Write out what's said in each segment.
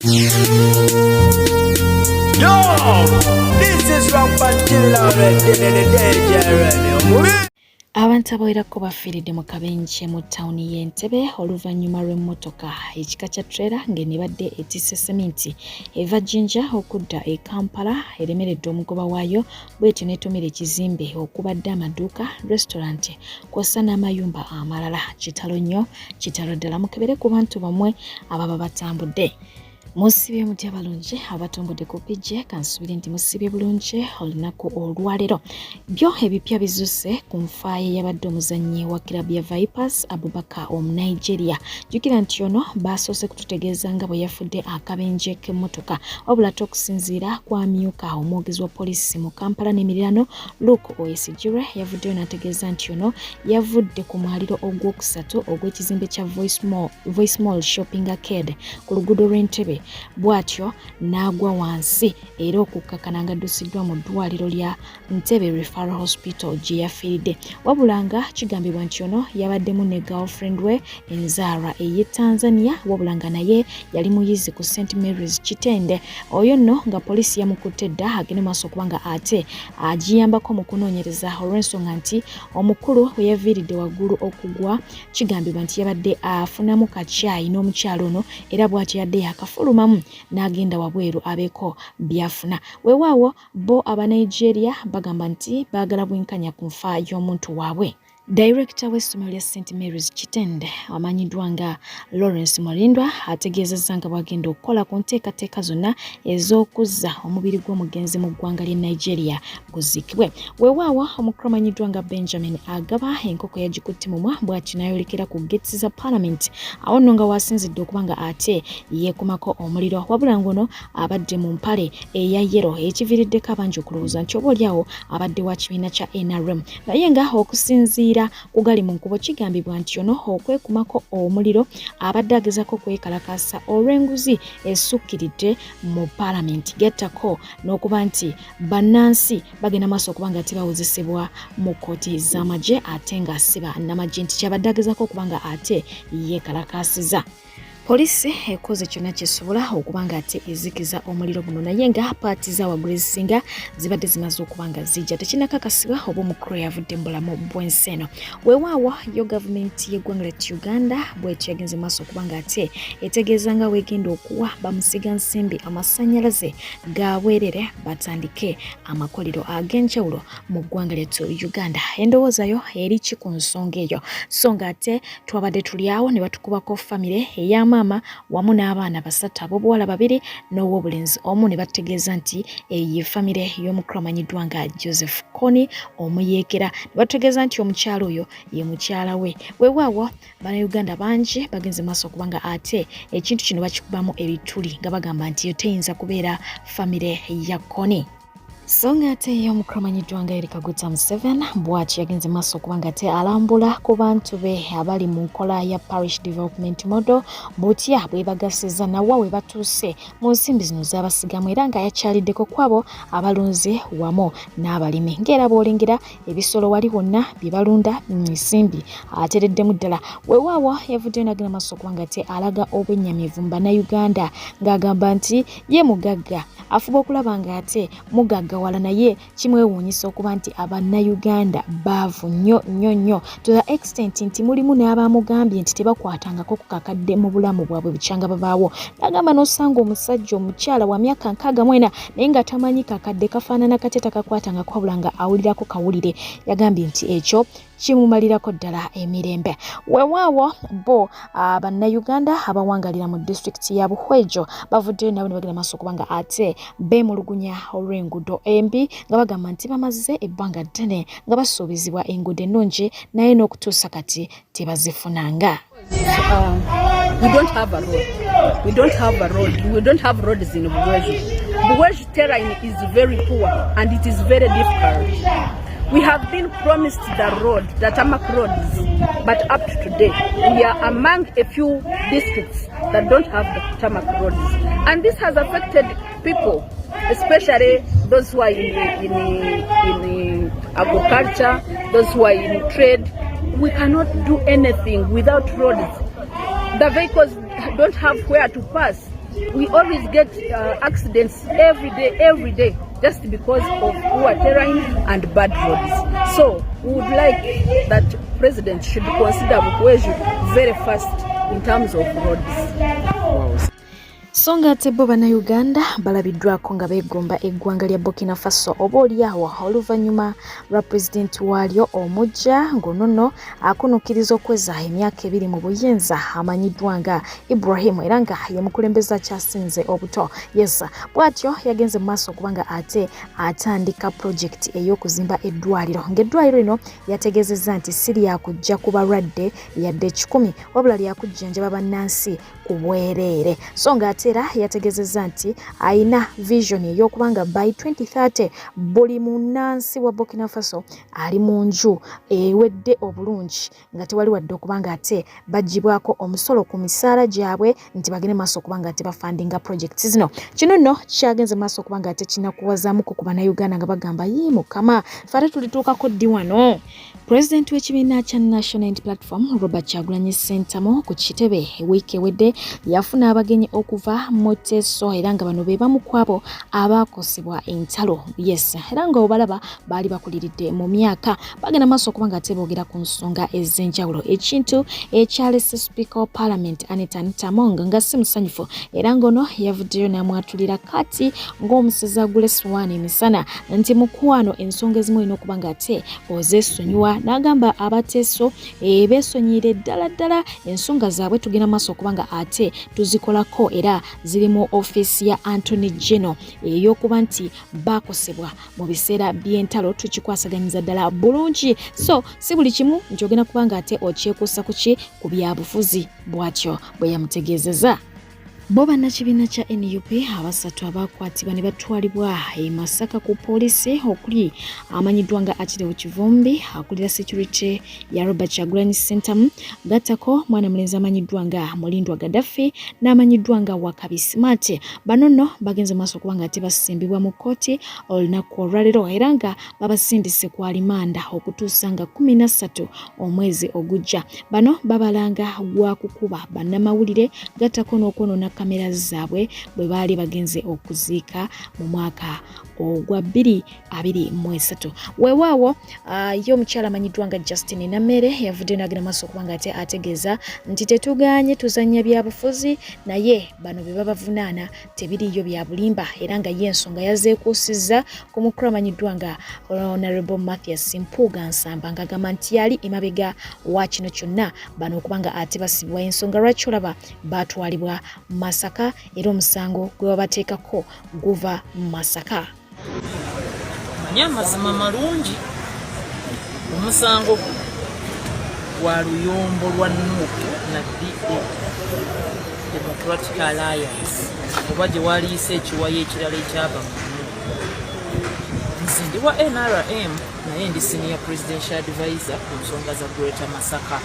Yo, this is Rampant Abantu abawerako bafiiridde mu kabenje mu tawuni y'Entebbe oluvannyuma lw'emmotoka ekika kya trailer ng'eno ebadde etisse seminti eva Jinja okudda e Kampala eremeredde omugoba waayo bw'etyo n'etomera ekizimbe okubadde amaduuka, restaurant kw'ossa n'amayumba amalala. Kitalo nnyo, kitalo ddala, mukebere ku bantu bammwe ababa batambudde. Musibye mutya balungi abatumbudde ku PJ, kansubire nti musibye bulungi olunaku olwaleero. Byo ebipya bizuse ku nfa y'eyabadde omuzannyi wa kirabu ya Vipers Abubakar Omunigeria. Jjukira nti ono baasoose kututegeeza nga bwe yafudde akabenje k'emmotoka, wabula ate okusinziira ku amyuka omwogezi wa poliisi mu Kampala n'emiriraano Luke Oyesigire yavuddeyo n'ategeeza nti ono yavudde ku mwaliro ogwokusatu ogw'ekizimbe kya Voice Mall Shopping Arcade ku luguudo lw'Entebbe bw'atyo n'agwa wansi era okukkakana ng'addusiddwa mu ddwaliro lya Ntebe Referral Hospital gye yafiiridde, wabula nga kigambibwa nti ono yabaddemu ne girlfriend we enzaarwa ey'e Tanzania, wabula nga naye yali muyizi ku St Mary's Kitende. Oyo nno nga poliisi yamukutte dda agende maaso okuba nga ate agiyambako mu kunoonyereza olw'ensonga nti omukulu we yaviiridde waggulu okugwa kigambibwa nti yabadde afunamu kacaayi n'omukyalo ono era bw'atyo yadde yakafulumamu n'agenda wabweru abeeko by'afuna. Weewaawo bo Abanigeria bagamba nti baagala bwenkanya ku nfa y'omuntu waabwe. Dayirekita w'essomero lya St Mary's Kitende amanyiddwa nga Lawrence Mulindwa ategeezezza nga bw'agenda okukola ku nteekateeka zonna ez'okuzza omubiri gw'omugenzi mu ggwanga ly'e Nigeria guziikibwe. Weewaawo omukulu amanyiddwa nga Benjamin Agaba enkoko yagikutte mumwa bw'atyo n'ayolekera ku gates za Palamenti, awo nno nga waasinzidde okuba nga ate yeekumako omuliro, wabula ng'ono abadde mu mpale eya yero ekiviiriddeko abangi okulowooza nti oba oliawo abadde wa kibiina kya NRM, naye nga okusinziira ku gali mu nkubo kigambibwa nti ono okwekumako omuliro abadde agezaako okwekalakaasa olw'enguzi esukkiridde mu palamenti, gattako n'okuba nti bannansi bagenda maaso okuba nga tebawozesebwa mu kkooti z'amagye ate nga si bannamagye, nti kyabadde agezaako okuba nga ate yeekalakaasiza. Poliisi ekoze kyonna kyesobola okuba nga ate ezikiza omuliro guno, naye nga paati za waggulu ezisinga zibadde zimaze okuba nga zijja. Tekinnakakasibwa oba omukulu yavudde mu bulamu bw'ensi eno. Weewaawo yo gavumenti y'eggwanga lyattu Uganda bwetyo yagenze maaso okuba nga ate etegeeza nga weegenda okuwa bamusigansimbi amasannyalaze ga bwerere batandike amakolero ag'enjawulo mu ggwanga lyattu Uganda. Endowooza yo eri ki ku nsonga eyo? So nga ate twabadde tuli awo ne batukubako famire eya maama wamu n'abaana basatu, ab'obuwala babiri n'ow'obulenzi omu, ne batutegeeza nti eyo ye famire y'omukulu amanyiddwa nga Joseph Kony omuyeekera, ne batutegeeza nti omukyala oyo ye mukyala we. Weewaawo Bannayuganda bangi bagenze maaso okuba nga ate ekintu kino bakikubamu ebituli nga bagamba nti yo teyinza kubeera famire ya Kony. So nga ate ye omukulu amanyiddwa nga Yoweri Kaguta Museveni bw'atyo yagenze maaso okuba nga ate alambula ku bantu be abali mu nkola ya Parish Development Model, butya bwebagasiza nawa we batuuse mu nsimbi zino z'abasigamu, era nga yakyaliddeko kwabo abalunzi wamu n'abalimi, ng'era bw'olengera ebisolo wali wonna bye balunda mu nsimbi atereddemu ddala. Weewaawo yavuddeyo n'agenda maaso okuba nga ate alaga obwennyamivu mu Bannayuganda ng'agamba nti ye mugagga afuba okulaba ng'ate mugaggawala, naye kimwewuunyisa okuba nti Abannayuganda baavu nnyo nnyo nnyo, to the extent nti mulimu n'abamugambye nti tebakwatangako ku kakadde mu bulamu bwabwe bukyanga babaawo. N'agamba n'osanga omusajja omukyala wa myaka 64 naye nga tamanyi kakadde kafaanana katya, takakwatangako, wabula nga awulirako kawulire. Yagambye nti ekyo kimumalirako ddala emirembe. Weewaawo bo Bannayuganda abawangalira mu disitulikiti ya Buhwejo bavuddeyo nabo ne bagenda maaso okuba nga ate beemulugunya olw'enguudo embi, nga bagamba nti bamaze ebbanga ddene nga basuubizibwa enguudo ennungi naye n'okutuusa kati tebazifunanga. We don't have a road. We don't have a road. We don't have roads in Buhweju. Buhweju terrain is very poor and it is very difficult. We have been promised the road, the tarmac roads, but up to today, we are among a few districts that don't have the tarmac roads. And this has affected people, especially those who are in agriculture, those who are in trade. We cannot do anything without roads. The vehicles don't have where to pass. We always get accidents every day, every day, just because of poor terrain and bad roads. So we would like that President should consider Buhweju very fast in terms of roads. So nga ate bo Bannayuganda balabiddwako nga beegomba eggwanga lya Burkina Faso oba oliawo oluvannyuma lwa pulezidenti waalyo omujja ng'ono nno akunukkiriza okweza emyaka 2 mu buyinza amanyiddwa nga Ibrahim era nga ye mukulembeze akyasinze obuto. Yes, bw'atyo yagenze mu maaso okuba nga ate atandika pulojekiti ey'okuzimba eddwaliro, ng'eddwaliro lino yategeezezza nti si lyakujja ku balwadde yadde 100 wabula lyakujjanjaba bannansi ku bwereere. So nga ate era yategeezezza nti ayina vision ey'okuba nga by 2030 buli munnansi wa Burkina Faso ali mu nju ewedde obulungi nga tewali wadde okuba nga ate baggyibwako omusolo ku misaala gyabwe nti bagende maaso okuba nga ate bafundinga projects zino. Kino nno kyagenze maaso okuba nga ate kinakuwazaamuko ku Bannayuganda nga bagamba, "Yii Mukama, ffe ate tulituukako ddi wano?" Pulezidenti w'ekibiina kya National Unity Platform Robert Kyagulanyi Ssentamu ku kitebe wiiki ewedde yafuna abagenyi okuva mu Teso era nga bano be bamu ku abo abaakosebwa entalo. Yes, era nga obalaba baali bakuliridde mu myaka, bagenda maaso okuba nga ate boogera ku nsonga ez'enjawulo, ekintu ekyalese Sipiika wa Parliament Anita Anita Among nga si musanyufu, era ng'ono yavuddeyo n'amwatulira kati ng'omusezi agula essowaani emisana nti, "Mukwano, ensonga ezimu olina okuba nga ate ozeesonyiwa." N'agamba Abateeso beesonyiire ddala ddala ensonga zaabwe, tugenda maaso okuba nga ate tuzikolako era ziri mu ofiisi ya Attorney General, ey'okuba nti baakosebwa mu biseera by'entalo tukikwasaganyiza ddala bulungi, so si buli kimu nti ogenda kuba nga ate okyekuusa ku ki ku byabufuzi, bw'atyo bwe yamutegeezeza. Bo bannakibiina kya NUP abasatu abakwatibwa ne batwalibwa e Masaka ku poliisi, okuli amanyiddwa nga Achileo Kivumbi akulira security ya Robert Kyagulanyi Ssentamu, gattako mwana mulenzi amanyiddwa nga Mulindwa Gaddafi n'amanyiddwa nga Wakabi Smart, bano nno bagenze maaso okuba nga tebasimbibwa mu kkooti olunaku olwaleero era nga babasindise ku alimanda okutuusa nga 13 omwezi ogujja. Bano babalanga gwa kukuba bannamawulire gattako n'okwonoona kamera zaabwe bwe baali bagenze okuziika mu mwaka ogwa 2023. Weewaawo ye omukyala amanyiddwa nga Justin Nammere yavuddeyo n'agenda maaso okuba nga ate ategeeza nti tetuganye tuzannya byabufuzi, naye bano be babavunaana tebiriiyo bya bulimba, era nga ye ensonga yazeekuusizza ku mukulu amanyiddwa nga Honorable Mathias Mpuuga Nsamba, ng'agamba nti yali emabega wa kino kyonna bano okuba nga ate basibibwa, ensonga lwaki olaba batwalibwa Masaka era omusango gwe babateekako guva Masaka. Manye amazima malungi, omusango guno gwa luyombo lwa NUP na DA, Democratic Alliance, oba gye waliisa ekiwayo ekirala ekyava mu NUP. Nze ndi wa NRM, naye ndi senior presidential advisor ku nsonga za Greater Masaka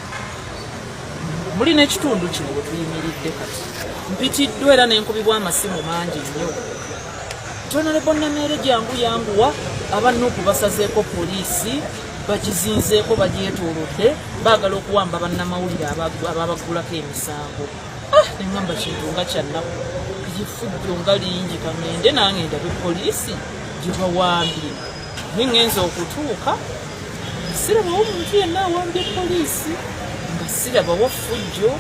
muli n'ekitundu kino we tuyimiridde kati. Mpitiddwa era nenkubibwa amasimu mangi nnyo nti, "Honorable Nameere, jangu, yanguwa, aba NUP basazeeko poliisi, bagizinzeeko, bagyetoolodde, baagala okuwamba bannamawulire ababaggulako emisango." Ah, neŋŋamba kintu nga kyannaku, ekifujjo nga lingi, kaŋŋende nange ndabe poliisi gye bawambye. Naye ŋŋenza okutuuka sirabawo omuntu yenna awambye poliisi, nga sirabawo ffujjo.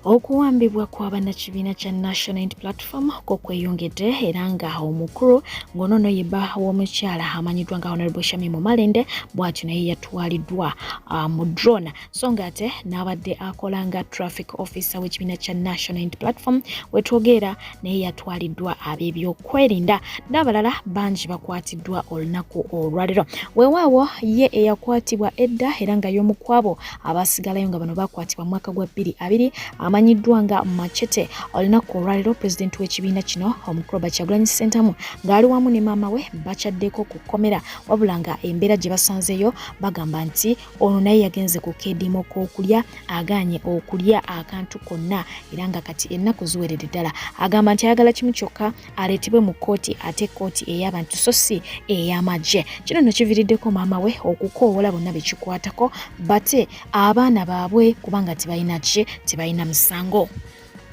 Okuwambibwa kwa bannakibiina kya National Unity Platform ko kweyongedde, era nga omukulu ng'onono ye bba w'omukyala amanyiddwa nga Honorable Shamim Malende, bw'atyo naye yatwaliddwa mu drone. So nga ate n'abadde akola nga traffic officer w'ekibiina kya National Unity Platform wetwogeera naye yatwaliddwa ab'ebyokwerinda, n'abalala bangi bakwatiddwa olunaku olwaleero. Weewaawo ye eyakwatibwa edda era nga y'omu ku abo abasigalayo, nga bano bakwatibwa mu mwaka gwa 2020, amanyiddwa nga Machete, olunaku olwaleero pulezidenti w'ekibiina kino omukulu Robert Kyagulanyi Ssentamu ng'ali wamu ne maama we bakyaddeko ku kkomera, wabula nga embeera gye basanzeeyo bagamba nti ono naye yagenze ku keediimo k'okulya, agaanye okulya akantu konna, era nga kati ennaku ziweredde ddala. Agamba nti ayagala kimu kyokka, aleetebwe mu kkooti, ate kkooti ey'abantu so si ey'amagye. Kino nno kiviiriddeko maama we okukoowoola bonna be kikwatako bate abaana baabwe kubanga tebalina ki, tebalina musango.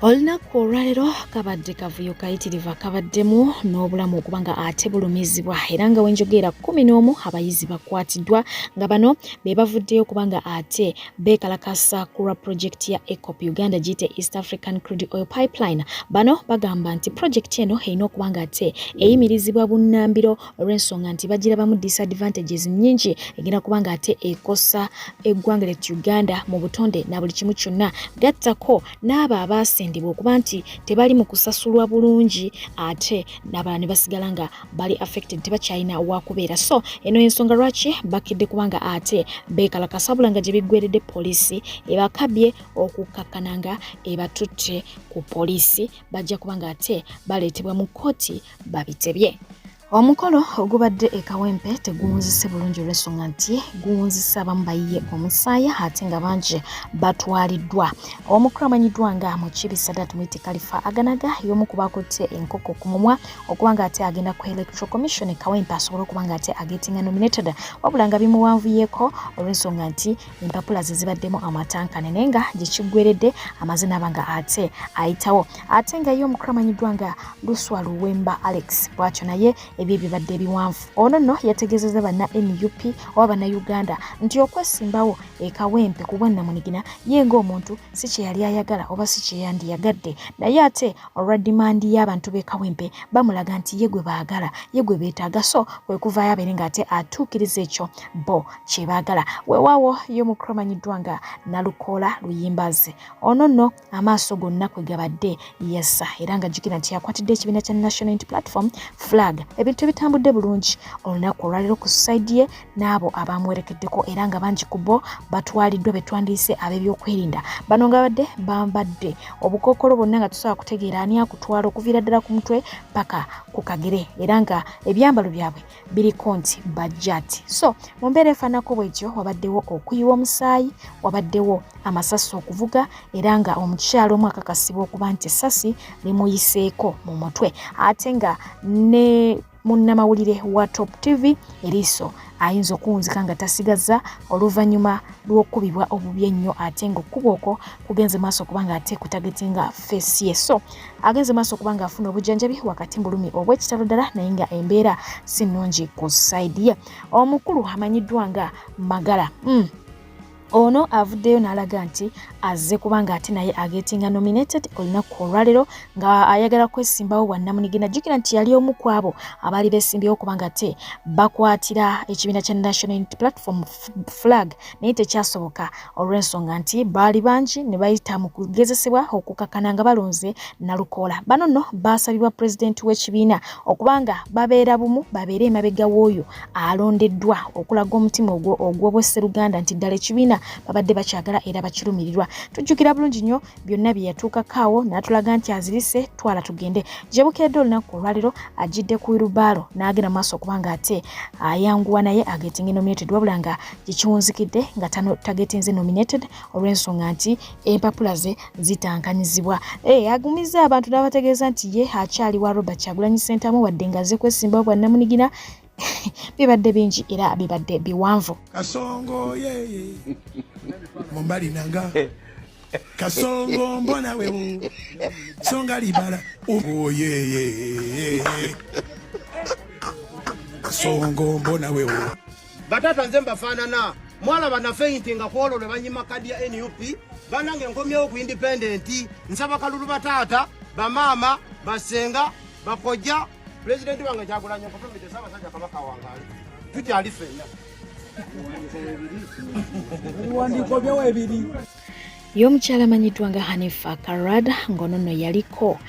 Olunaku olwaleero kabadde kavuyo kayitirivu akabaddemu n'obulamu okuba nga ate bulumizibwa era nga wenjogeera 11 abayizi bakwatiddwa nga bano be bavuddeyo okuba nga ate beekalakasa ku lwa pulojekiti ya EACOP Uganda giyite East African Crude Oil Pipeline. Bano bagamba nti pulojekiti eno erina okuba nga ate eyimirizibwa bunnambiro olw'ensonga nti bagirabamu disadvantages nnyingi, egenda kuba nga ate ekosa eggwanga lyattu Uganda mu butonde na buli kimu kyonna, gattako n'abo abaasendebwa okuba nti tebali mu kusasulwa bulungi ate n'abalala ne basigala nga bali affected, tebakyalina wakubeera. So eno ensonga lwaki bakidde kubanga ate beekalakasa, wabula nga gye biggweredde poliisi ebakabye okukkakkana nga ebatutte ku poliisi, bajja kuba nga ate baleetebwa mu kkooti babitebye. Omukolo ogubadde e Kawempe teguwunzise bulungi olw'ensonga nti guwunzise abamu bayiye omusaayi ate nga bangi batwaliddwa. Omukulu amanyiddwa nga Mukiibi Sadat Muyite Kalifa Aganaga y'omu ku bakutte enkoko ku mumwa okuba nga ate agenda ku Electoral Commission e Kawempe asobole okuba nga ate agetinga nominated, wabula nga bimuwanvuyeeko olw'ensonga nti empapula ze zibaddemu amatankane, naye nga gye kiggweredde amaze n'aba nga ate ayitawo. Ate nga ye omukulu amanyiddwa nga Luswa Luwemba Alex bw'atyo naye ebye bibadde ebiwanvu. Ono nno yategeezezza banna NUP oba bannayuganda nti okwesimbawo e Kawempe ku bwannamunigina ye ng'omuntu si kye yali ayagala oba si kye yandiyagadde, naye ate olwa dimandi y'abantu b'e Kawempe bamulaga nti ye gwe baagala, ye gwe beetaaga, so kwe kuvaayo abeere ng'ate atuukiriza ekyo bo kye baagala. Weewaawo ye omukulu amanyiddwa nga Nalukoola Luyimbazi ono nno amaaso gonna kwe gabadde yessa era nga jjukira nti yakwatidde ekibiina kya National Unity Platform flag. Ebintu ebitambudde bulungi olunaku olwaleero ku sayidi ye n'abo abamuwerekeddeko era nga bangi ku bo batwaliddwa be twandiise ab'ebyokwerinda. Bano nga babadde bambadde obukookolo bwonna nga tusobola kutegeera ani akutwala okuviira ddala ku mutwe paka ku kagere era nga ebyambalo byabwe biriko nti bajjati. So mu mbeera efaanako bwetyo wabaddewo okuyiwa omusaayi, wabaddewo amasasi okuvuga era nga omukyala omu akakasibwa okuba nti essasi limuyiseeko mu mutwe ate nga ne munnamawulire wa Top TV eriiso ayinza okuwunzika nga tasigaza oluvannyuma lw'okukubibwa obubi ennyo ate ng'okkuba okwo kugenze maaso okuba nga ate kutagetinga feesi ye. So agenze maaso okuba nga afuna obujjanjabi wakati mu bulumi obw'ekitalo ddala naye nga embeera si nnungi ku sayidi ye. Omukulu amanyiddwa nga Magala Ono avuddeyo n'alaga nti azze kubanga ate naye agetinga nominated olunaku olwaleero nga ayagala kwesimbawo bwannamunigina. Jjukira nti yali omu ku abo abaali beesimbyewo kubanga ate bakwatira ekibiina kya National Unity Platform flag naye tekyasoboka olw'ensonga nti baali bangi ne bayita mu kugezesebwa okukakana nga balonze Nalukoola. Bano nno baasabibwa pulezidenti w'ekibiina okubanga babeera bumu babeere emabega w'oyo alondeddwa okulaga omutima ogw'obwesseruganda nti ddala ekibiina babadde bakyagala era bakirumirirwa. Tujjukira bulungi nnyo byonna bye yatuukako awo n'atulaga nti azirise twala tugende. Gye bukeedde olunaku olwaleero ajjidde ku wirubaalo n'agenda maaso okuba nga ate ayanguwa naye agetinge nominated, wabula nga gyekiwunzikidde nga tagetinze nominated olw'ensonga nti empapula ze zitankanyizibwa. Agumizza abantu n'abategeeza nti ye akyali wa Robert Kyagulanyi Ssentamu wadde nga azze kwesimbawo bwannamunigina. Bibadde bingi era bibadde biwanvu. Kasongo yeye mumbali nanga Kasongo mbona wewe songa libala oh yeye Kasongo mbona wewe. Batata nze mbafaanana mwalaba nafeinti nga kwolwo lwe banyima kadi ya NUP banange nkomyewo ku independent nsaba kalulu bataata bamaama basenga bakojja pulezidenti wange Kyagulanyi nkutumidde Ssaabasajja Kabaka wangaali tukyali ffenna. Ebiwandiiko byo webiri. Ye omukyala amanyiddwa nga Hanifa Karad ng'ono nno yaliko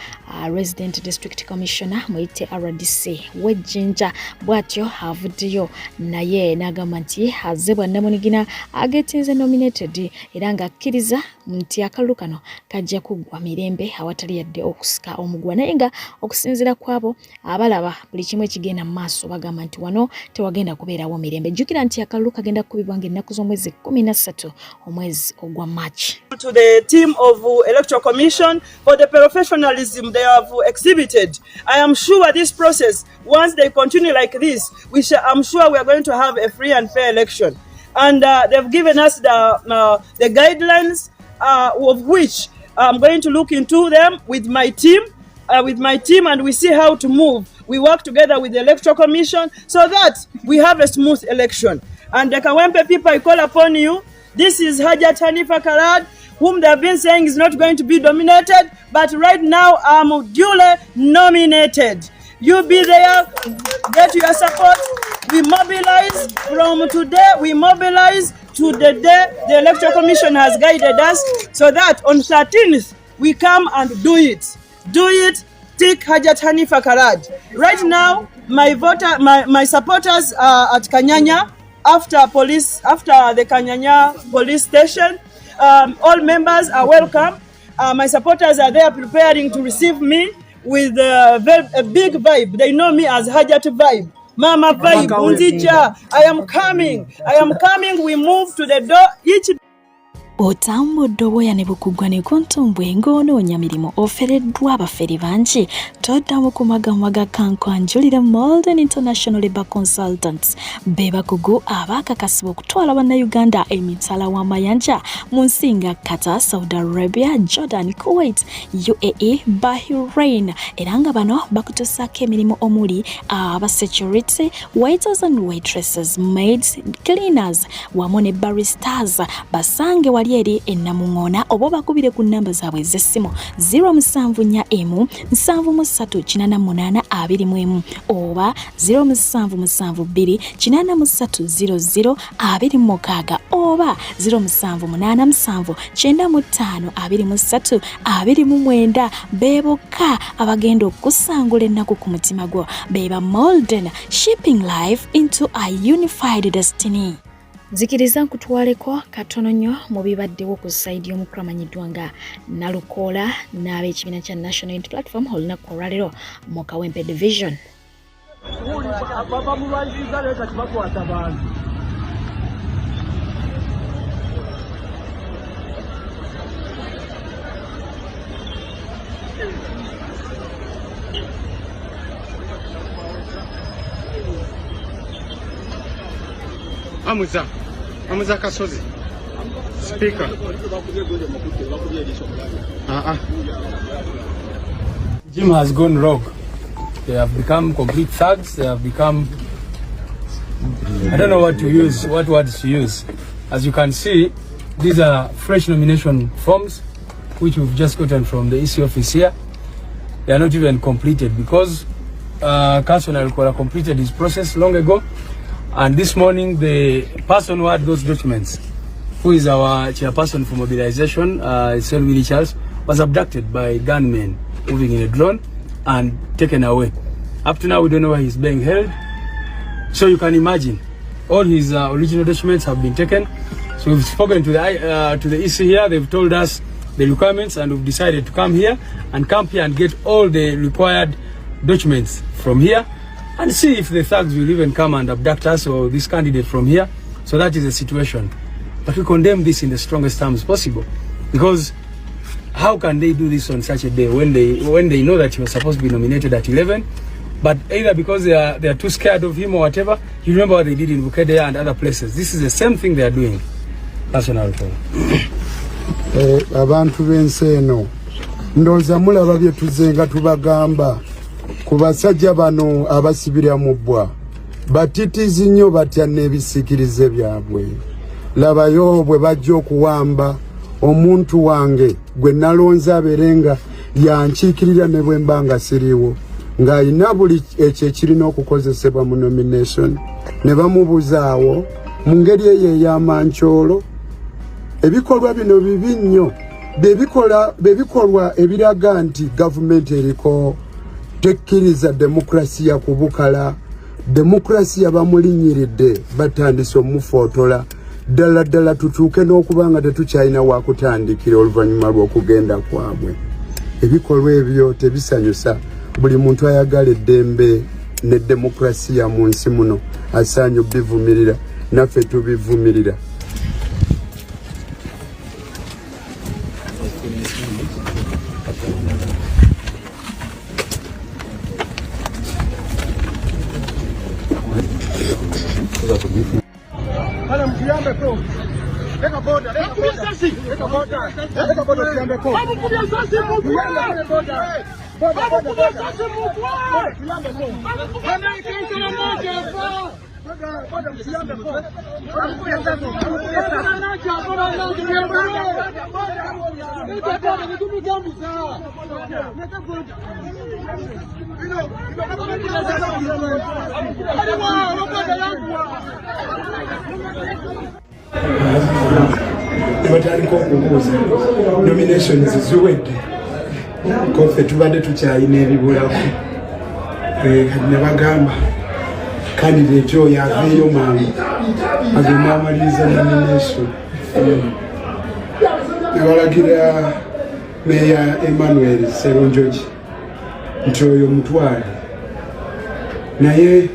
Resident District Commissioner muyite RDC w'Ejjinja bw'atyo avuddeyo naye n'agamba nti azze bwannamunigina agetinze nominated era ng'akkiriza nti akalulu kano kajja kuggwa mirembe awatali yadde okusika omuguwa, naye nga okusinziira ku abo abalaba buli kimu ekigenda mu maaso bagamba nti wano tewagenda kubeerawo mirembe. Jjukira nti akalulu kagenda kukubibwa ng'ennaku z'omwezi 13 omwezi ogwa March. To the team of Electoral Commission for the professionalism they have exhibited. I am sure this process, once they continue like this, I'm sure we are going to have a free and fair election. And they've given us the guidelines of which I'm going to look into them with my team. With my team and we see how to move. We work together with the Electoral Commission so that we have a smooth election. And the Kawempe people, I call upon you. This is Hajat Hanifa Karad, whom they have been saying is not going to be dominated, but right now I'm duly nominated. You be there, get your support. We mobilize from today, we mobilize to the day the Electoral Commission has guided us so that on 13th we come and do it. Do it, tick Hajat Hanifa Karad. Right now, my voter, my, my supporters are at Kanyanya after police, after the Kanyanya police station. All members are welcome. My supporters are there preparing to receive me with a, very, a big vibe. They know me as Hajat Vibe. Mama Vibe, Unzija, I am coming. I am coming. We move to the door. Each Otambudde obwoya ne bukuggwa ne kuntumbwe ng'onoonya mirimu ofereddwa abafere bangi toddamu kumagamaga kankwanjulire Molden International Labour Consultants be bakugu abaakakasibwa okutwala bannayuganda emitala w'amayanja mu nsi nga Qatar, Saudi Arabia, Jordan, Kuwait, UAE, Bahrain era nga bano bakutuusaako emirimu omuli aba security, waiters and waitresses, maids, cleaners wamu ne baristas. Basange wali eri e Namuŋoona oba obakubire ku nnamba zaabwe ez'essimu 074 73 88 21 oba 0772 83 00 26 oba 0787 95 23 29. Be bokka abagenda okusangula ennaku ku mutima gwo. Be ba Molden, shipping life into a unified destiny. Nzikiriza nkutwaleko katono nnyo mu bibaddewo ku sayidi y'omukulu amanyiddwa nga Nalukoola n'ab'ekibiina kya National Unity Platform olunaku olwaleero mu Kawempe Division. Bamulwanyisiza naye kati bakwata bantu. Amuza, Amuza Kasozi, Speaker. Jim has gone rogue. They have become complete thugs. They have become, I don't know what to use, what words to use. As you can see, these are fresh nomination forms, which we've just gotten from the EC office here. They are not even completed because Councillor Nalukoola completed his process long ago. And this morning, the person who had those documents, who is our chairperson for mobilization, Willie Charles, was abducted by gunmen moving in a drone and taken away. Up to now, we don't know where he's being held. So you can imagine, all his original documents have been taken. So we've spoken to the EC here. They've told us the requirements, and we've decided to come here and camp here and get all the required documents from here and see if the thugs will even come and abduct us or this candidate from here. So that is the situation. But we condemn this in the strongest terms possible, because how can they do this on such a day when they know that he was supposed to be nominated at 11? But either because they are too scared of him or whatever. You remember what they did in Bukedea and other places. This is the same thing they are doing. Personal. Abantu b'ensi eno ndowooza mulaba bye tuzenga tubagamba ku basajja bano abasibira mu bbwa batitizi nnyo batya n'ebisiikirize byabwe. Labayo bwe bajja okuwamba omuntu wange gwe nalonze abeere nga yankiikirira ne bwe mba nga siriiwo, ng'alina buli ekyo ekirina okukozesebwa mu nomination, ne bamubuzaawo mu ngeri eyo ey'amankyolo. Ebikolwa bino bibi nnyo, bebikolwa ebiraga nti gavumenti eriko tekkiriza demokrasiya kubukala. Demokrasiya bamulinyiridde, batandise omufootola ddala ddala, tutuuke n'okuba nga tetukyalina wakutandikira oluvannyuma lw'okugenda kwabwe. Ebikolwa ebyo tebisanyusa. Buli muntu ayagala eddembe ne demokrasiya mu nsi muno asaanye obivumirira, naffe tubivumirira. Nebatandika okubuuza nominations ziwedde, koffe tubadde tukyalina ebibulako. Nebagamba candidate oyo aveeyo mangu agende amaliriza nomination. Nebalagira meya Emmanuel Serunjogi nti oyo mutwale, naye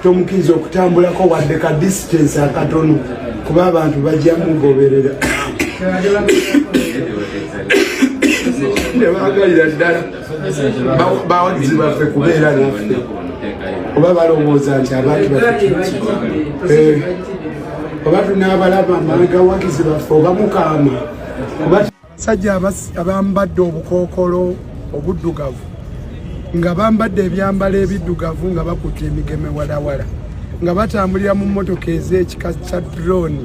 tomukkiriza okutambulako wadde ka distance akatono, kuba abantu bajja mugoberera. Tebagalira ddala bawagizi baffe kubeera naffe, oba balowooza nti abantu baffe oba tunaabalaba magawagizi baffe oba mukaama kuba abasajja abambadde obukookolo obuddugavu, nga bambadde ebyambalo ebiddugavu, nga bakutte emigeme walawala, nga batambulira mu mmotoka ez'ekika kya drone,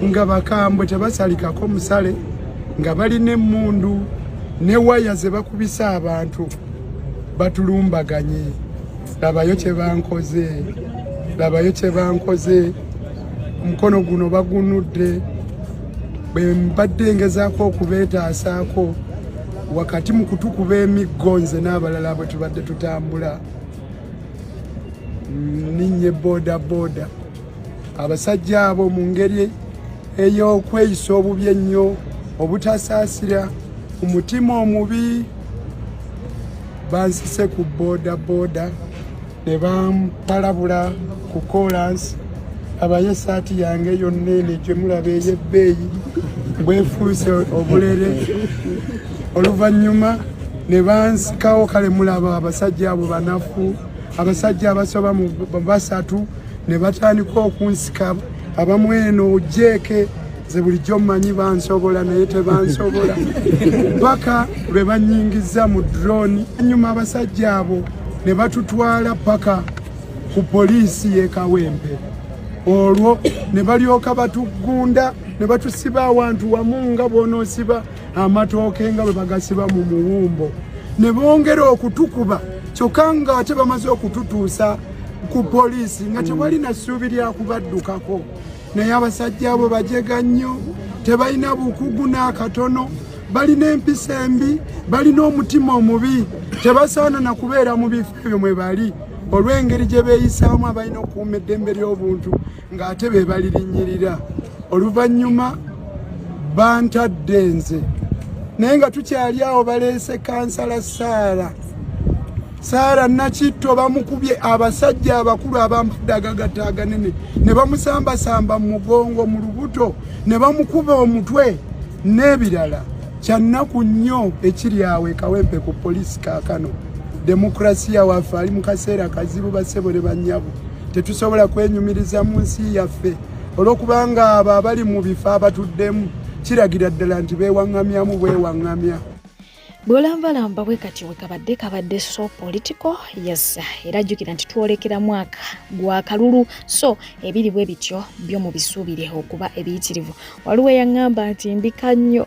nga bakambwe tebasalikako musale, nga balina emmundu ne waya ze bakubisa abantu batulumbaganye. Labayo kye bankoze, labayo kye bankoze. Omukono guno bagunudde bwe mbadde ngezaako okubeetaasaako wakati mu kutukuba emiggo, nze n'abalala bwe tubadde tutambula. Ninye boda boda, abasajja abo mu ngeri ey'okweyisa obubi ennyo, obutasaasira, umutima omubi, bansise ku boda boda ne bampalabula ku kolansi. Abaye esaati yange yonna eno gye mulaba ey'ebbeeyi bwefuuse obulere. Oluvannyuma ne bansikawo. Kale mulaba abasajja abo banafu, abasajja abasoba mu 3 ne batandika okunsika, abamu eno ojeeke. Nze bulijjo mmanyi bansobola, naye tebansobola paka lwe banyingiza mu drone. Nyuma abasajja abo ne batutwala paka ku poliisi y'e Kawempe, olwo ne balyoka batugunda ne batusiba awantu wamu nga bw'onoosiba amatooke nga bwe bagasiba mu muwumbo, ne bongera okutukuba, kyokka nga ate bamaze okututuusa ku poliisi nga tewali na ssuubi lya kubaddukako. Naye abasajja abo bajega nnyo, tebalina bukugu n'akatono, balina empisa embi, balina omutima omubi, tebasaana na kubeera mu bifo ebyo mwe bali olw'engeri gye beeyisaamu. Abalina okukuuma eddembe ly'obuntu ng'ate be balirinnyirira. Oluvannyuma bantadde nze, naye nga tukyali awo baleese kansala Saara, Saara Nakitto. Bamukubye abasajja abakulu abambadde agagatta aganene ne bamusambasamba mu mugongo, mu lubuto, ne bamukuba omutwe n'ebirala. Kyannaku nnyo ekiri awo e Kawempe ku poliisi kaakano. Demokrasiya waffe ali mu kaseera kazibu. Bassebo ne bannyabo, tetusobola kwenyumiriza mu nsi yaffe olw'okubanga abo abali mu bifo abatuddemu kiragira ddala nti beewaŋŋamyamu bwewaŋŋamya. Bw'olambalamba bwe katyo bwe kabadde kabadde so political, yes. Era jjukira nti twolekera mwaka gwa kalulu, so ebiri bwe bityo byo mubisuubire okuba ebiyitirivu. Waliwo eyaŋŋamba nti mbika nnyo,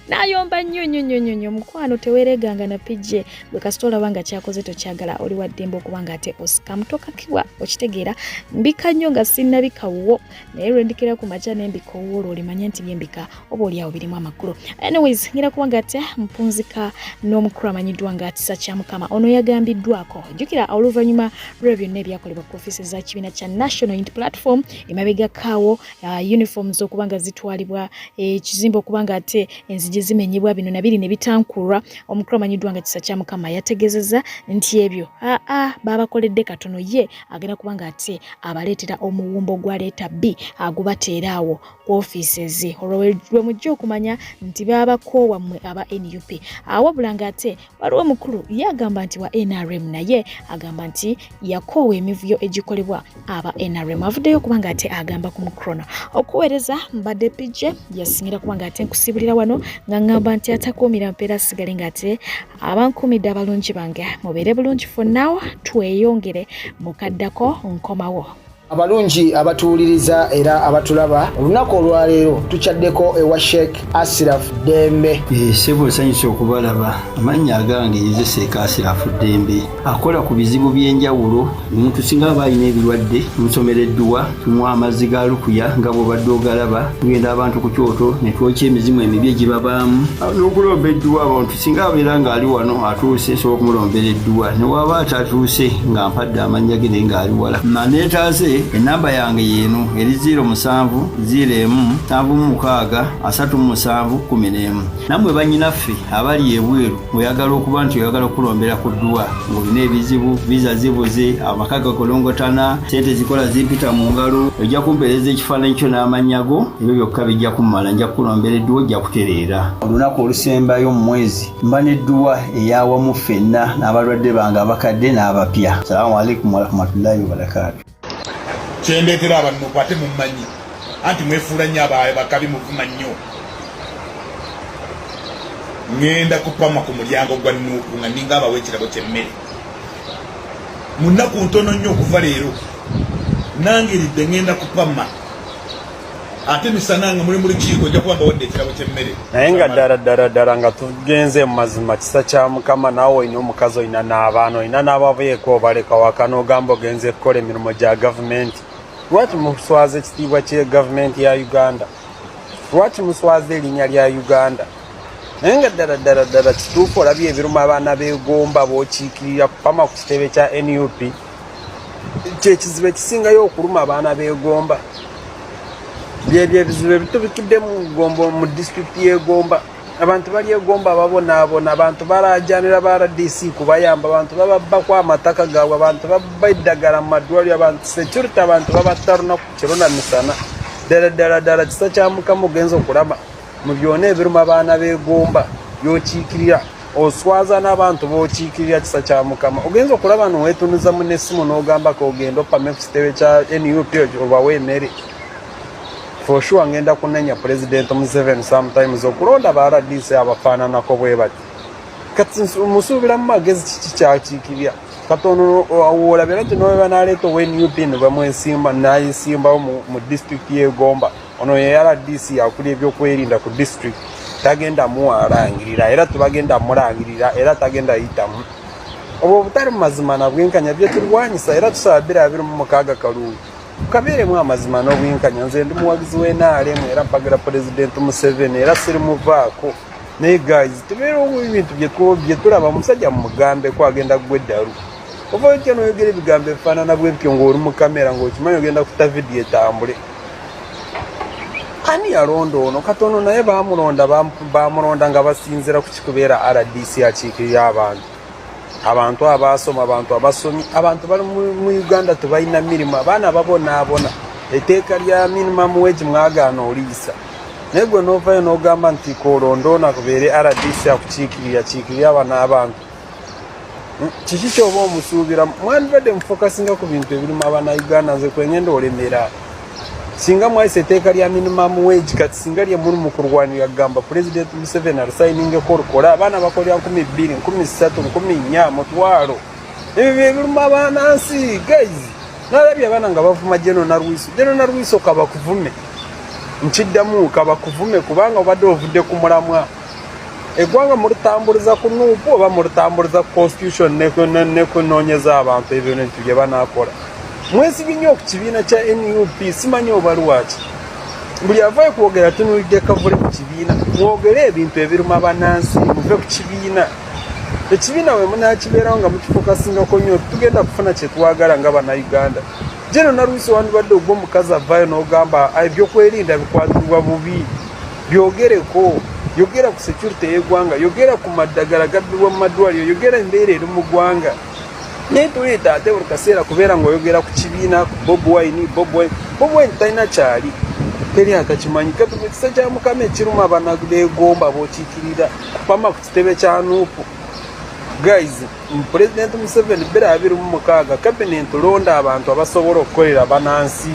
nayomba nnyo nnyo nnyo nnyo nnyo. Mukwano, teweereganga na PJ. Gwe kasita olaba nga kyakoze tokyagala, oli wa ddembe okuba nga ate osikamu, tokakibwa, okitegeera? Mbika nnyo nga sinnabika wuwo, naye lwendikira ku makya nembika owuwo, olwo olimanya nti byembika oba oliawo birimu amakulu. Anyways, ngira kuba nga ate mpunzika n'omukulu amanyiddwa nga Kisa kya Mukama. Ono yagambiddwako, jjukira oluvannyuma lwe byonna ebyakolebwa ku ofiisi za kibiina kya National Unity Platform emabega kaawo, uniforms okuba nga zitwalibwa, ekizimbe okuba nga ate enzigi zimenyebwa, bino nabiri ne bitankulwa, omukulu amanyiddwa nga Kisa kya Mukama yategezeza nti ebyo aa babakoledde katono, ye agenda kuba nga ate abaleetera omuwumbo gwa leeta B agubateera awo ku offices, olwo lwe mujja okumanya nti babakoowa mmwe aba NUP. NUP. Wabula ng'ate waliwo omukulu ye agamba nti wa NRM, naye agamba nti yakoowa emivuyo egikolebwa aba NRM. Avuddeyo okuba ng'ate agamba ku mukrono okuweereza mbadde PJ yasingira kuba ng'ate nkusibulira wano nga ŋŋamba nti atakuumira mpeera asigale ng'ate abankuumidde abalungi bange. Mubeere bulungi for now, tweyongere mukaddako nkomawo. Abalungi abatuwuliriza era abatulaba, olunaku olwaleero tukyaddeko ewa Sheikh Asiraf Ddembe. Ssebo, nsanyusa okubalaba. Amannya agange nze Sheikh Asirafu Ddembe, akola ku bizibu by'enjawulo. Omuntu singa aba alina ebirwadde, tumusomera edduwa, tumuwa amazzi ga lukuya nga bw'obadde ogalaba. Tugenda abantu ku kyoto ne twokya emizimu emibi egibabaamu n'okulomba edduwa. Abantu singa abeera ng'ali wano atuuse, nsobola okumulombera edduwa, ne waba atatuuse nga mpadde amannya ge naye ng'ali wala naneetaase. Enamba yange yeeno eri 07 01 76 37 11. Nammwe bannyinaffe abali ebweru, ng'oyagala okuba nti oyagala okulombera ku dduwa, ng'olina ebizibu, visa zibuze, amaka gakolongotana, sente zikola zimpita mu ngalo, ojja kumpeereza ekifaananyi kyo n'amannya go. Ebyo byokka bijja kummala, nja kukulombera edduwa, ojja kutereera. Olunaku olusembayo mu mwezi mba n'edduwa eyawamu ffenna n'abalwadde bange abakadde n'abapya. Salaamu alaikum warahmatullahi wabarakaatu. Kyendeetera abannuku, ate mummanyi anti mwefuula nnyo abakabi, muvuma nnyo. Ŋŋenda kupama ku mulyango gwa NUP nga ninga abawa ekirabo ky'emmere mu nnaku ntono nnyo okuva leero. Nangiridde, ŋŋenda kupama ate misana nga muli mu lukiiko, nja kuba mbawadde ekirabo ky'emmere. Naye nga ddala ddala ddala nga tugenze mu mazima, kisa kya Mukama, naawe olina omukazi, olina n'abaana, olina n'ababeeko, obaleka waka n'ogamba ogenze kukola emirimu gya gavumenti. Lwaki muswaza ekitiibwa kye gavumenti ya Uganda? Lwaki muswaza erinnya lya Uganda? Naye nga ddala ddala ddala kituufu, olabye ebiruma abaana b'egomba b'okiikirira kupama ku kitebe kya NUP, kyekizibu ekisingayo okuluma abaana b'egomba. Byebyo ebizibu ebitubikidde mu gomba, mu disitulikiti y'egomba. Abantu bali egomba babonaabona, abantu balajanira ba RDC kubayamba, abantu bababbako amataka gaabwe, abantu babba eddagala mu maddwaliro, abantu security, abantu babatta lunaku kiro na misana. Ddala ddala ddala, kisa kya Mukama, ogenza okulaba mu byona ebiruma abaana b'egomba byokiikirira, oswaza n'abantu b'okiikirira. Kisa kya Mukama, ogenza okulaba nowetunuza mu nessimu n'ogambako ogenda opame ku kitebe kya NUP obawe emmere. For sure ngenda kunenya President Museveni sometimes okulonda ba RDC abafaananako bwe bati. Kati musuubira mu magezi kiki kyakiikirira? Katono wolabira nti nowe banaleeta owa NUP ne bamwesimba nayesimbawo mu disitulikiti y'Egomba, ono ye RDC akuli ebyokwerinda ku district, tagenda muwalangirira era tebagenda mulangirira era tagenda yitamu. Obwo obutali mu mazima na bwenkanya byetulwanyisa, era tusaba 2026 kalulu kabeeremu amazima n'obwenkanya. Nze ndi muwagizi w'NRM era mpagira President Museveni era sirimuvaako, naye guys, tubeerewo. Ebintu byetulaba, omusajja mumugambeko agenda gwa eddalu. Ova otya noyogera ebigambo ebifaanana bwe bityo ng'oli mu kamera, ng'okimanyi ogenda kuta vidiyo etambule? Ani yalonda ono katono? Naye bamulonda, bamulonda nga basinzira ku kikubeera RDC akiikirira abantu, abantu abasoma, abantu abasomi. Abantu bali mu Uganda tebalina mirimu, abaana babonaabona. Etteeka lya minimum wage mwagaana oliyisa, naye gwe novayo n'ogamba nti kolonda ono akubeere RDC akukiikirira, kiikirira abana abantu. Kiki kyoba omusuubira? Mwandibadde mufokasinga ku bintu ebirimu abanauganda. Nze kwengenda olemera singa mwayisa etteeka lya minimum wage, kati singa lye muli mu kurwanira kugamba President Museveni alisayiningeko olukole. Abaana bakolera 2000, 3000, 4000, 1000. Ebyo byebirimu abaana nsi. Guys, nalabye abaana nga bavuma General Nalwiso. General Nalwiso, kabakuvume, nkiddamu, kabakuvume, kubanga obadde ovudde ku mulamwa. Eggwanga mulitambuliza ku NUP oba mulitambuliza ku constitution nekunoonyeza abantu ebintu bye banaakola? Mwesibye nnyo ku kibiina kya NUP, simanyi oba lwaki. Buli avaayo kwogera tunuulidde kavule ku kibiina. Mwogere ebintu ebiruma bannansi, muve ku kibiina. Ekibiina we munaakibeerawo nga mukifokasingako nnyo, tugenda kufuna kye twagala nga Bannayuganda. General Nalwiso, wandibadde ogwa omukazi avaayo n'ogamba ebyokwerinda bikwatibwa bubi, byogereko. Yogera ku security y'eggwanga, yogera ku maddagala gabbibwa mu maddwaliro, yogera embeera eri mu ggwanga, naye tuleeta ate buli kaseera kubeera ng'oyogera ku kibiina, ku Bob Wine. Bob Wine, Bob Wine talina kyali. Teri atakimanyi. Kati mu kisa kya Mukama ekiruma banabeegomba bokiikirira kupama ku kitebe kya Nuupu. Guys, Pulezidenti Museveni 2026 cabinet londa abantu abasobola okukolera banansi.